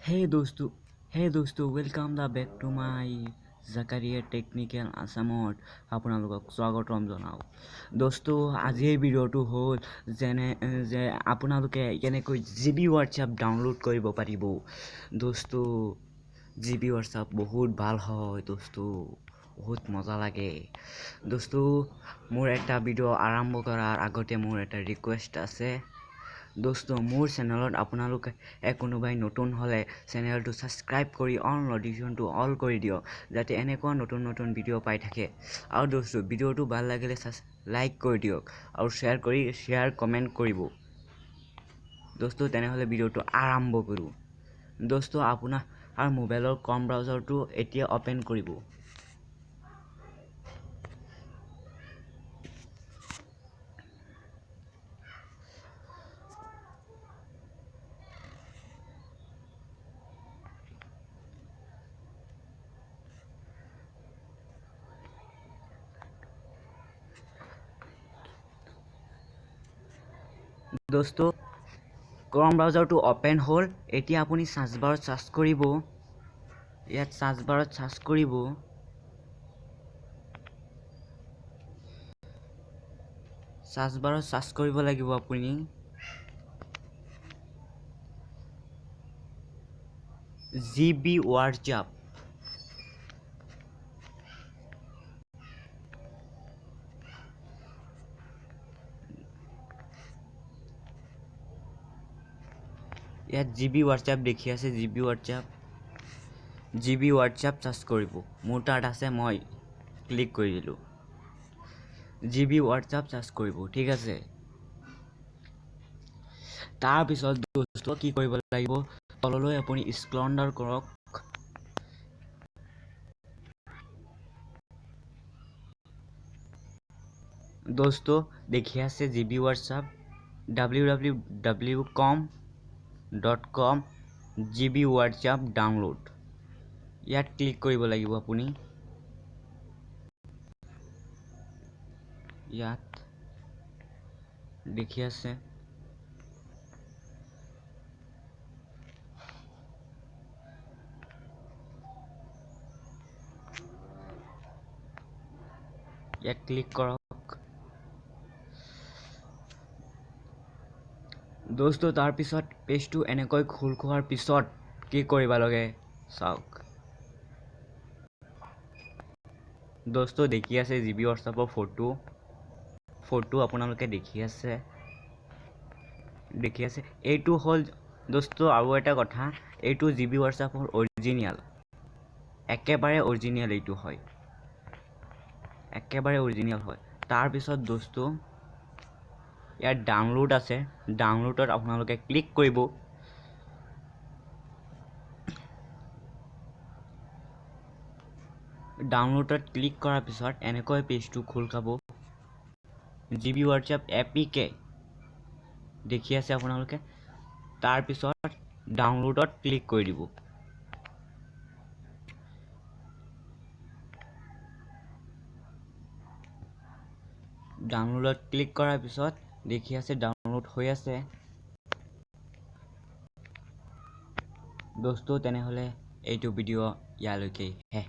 Hey দোস্তো, welcome the back to my Zakaria technical আছামত আপোনালোকক স্বাগতম জনাওঁ। দোস্তো, আজিৰ ভিডিঅ'টো হ'ল যেনে যে আপোনালোকে কেনেকৈ জি বি হোৱাটছআপ ডাউনলোড কৰিব পাৰিব। দোস্তো, জি বি হোৱাটছআপ বহুত ভাল হয় দোস্তো, বহুত মজা লাগে। দোস্তো, মোৰ এটা ভিডিঅ' আৰম্ভ কৰাৰ আগতে মোৰ এটা ৰিকুৱেষ্ট আছে। দোস্ত, মোৰ চেনেলত আপোনালোকে কোনোবাই নতুন হ'লে চেনেলটো ছাবস্ক্ৰাইব কৰি অন নটিফিকেশ্যনটো অল কৰি দিয়ক, যাতে এনেকুৱা নতুন নতুন ভিডিঅ' পাই থাকে। আৰু দোস্ত, ভিডিঅ'টো ভাল লাগিলে লাইক কৰি দিয়ক আৰু শ্বেয়াৰ কৰি শ্বেয়াৰ কমেণ্ট কৰিব। দোস্ত, তেনেহ'লে ভিডিঅ'টো আৰম্ভ কৰোঁ। দোস্ত, আপোনাৰ মোবাইলৰ ক্ৰম ব্ৰাউজাৰটো এতিয়া অ'পেন কৰিব। দোস্ত, ক্ৰম ব্ৰাউজাৰটো অ'পেন হ'ল। এতিয়া আপুনি চাৰ্চ বাৰত চাৰ্চ কৰিব। ইয়াত চাৰ্চ বাৰত চাৰ্চ কৰিব চাৰ্চ বাৰত চাৰ্চ কৰিব লাগিব আপুনি জি বি হোৱাটছআপ। ইয়াত জি বি হোৱাটছআপ দেখি আছে, G B WhatsApp, G B WhatsApp search কৰিব। মোৰ তাত আছে, মই ক্লিক কৰি দিলোঁ। জি বি হোৱাটছআপ চাৰ্চ কৰিব, ঠিক আছে। তাৰপিছত দোস্ত, কি কৰিব লাগিব? তললৈ আপুনি স্ক্ৰল কৰক। দোস্ত, দেখি আছে G B WhatsApp www com.com G B WhatsApp download. ইয়াত ক্লিক কৰিব লাগিব আপুনি। ইয়াত দেখি আছে। ইয়াত ক্লিক কৰক দোস্ত। তাৰপিছত পেজটো এনেকৈ খোল খোৱাৰ পিছত কি কৰিব লাগে চাওক। দোস্ত, দেখি আছে জি বি হোৱাটছআপৰ ফটো। ফটো আপোনালোকে দেখি আছে, দেখি আছে। এইটো হ'ল দোস্ত। আৰু এটা কথা, এইটো জি বি হোৱাটছআপৰ অৰিজিনেল, একেবাৰে অৰিজিনেল এইটো হয়, একেবাৰে অৰিজিনেল হয়। তাৰপিছত দোস্ত, ইয়াত ডাউনলোড আছে। ডাউনলোডত আপোনালোকে ক্লিক কৰিব। ডাউনলোডত ক্লিক কৰাৰ পিছত এনেকৈ পেজটো খোল খাব। G B WhatsApp A P K দেখি আছে আপোনালোকে। তাৰপিছত ডাউনলোডত ক্লিক কৰি দিব। ডাউনলোডত ক্লিক কৰাৰ পিছত দেখি আছে, ডাউনলোড হৈ আছে। দোস্ত, তেনেহ'লে এইটো ভিডিঅ' ইয়ালৈকে শেষ।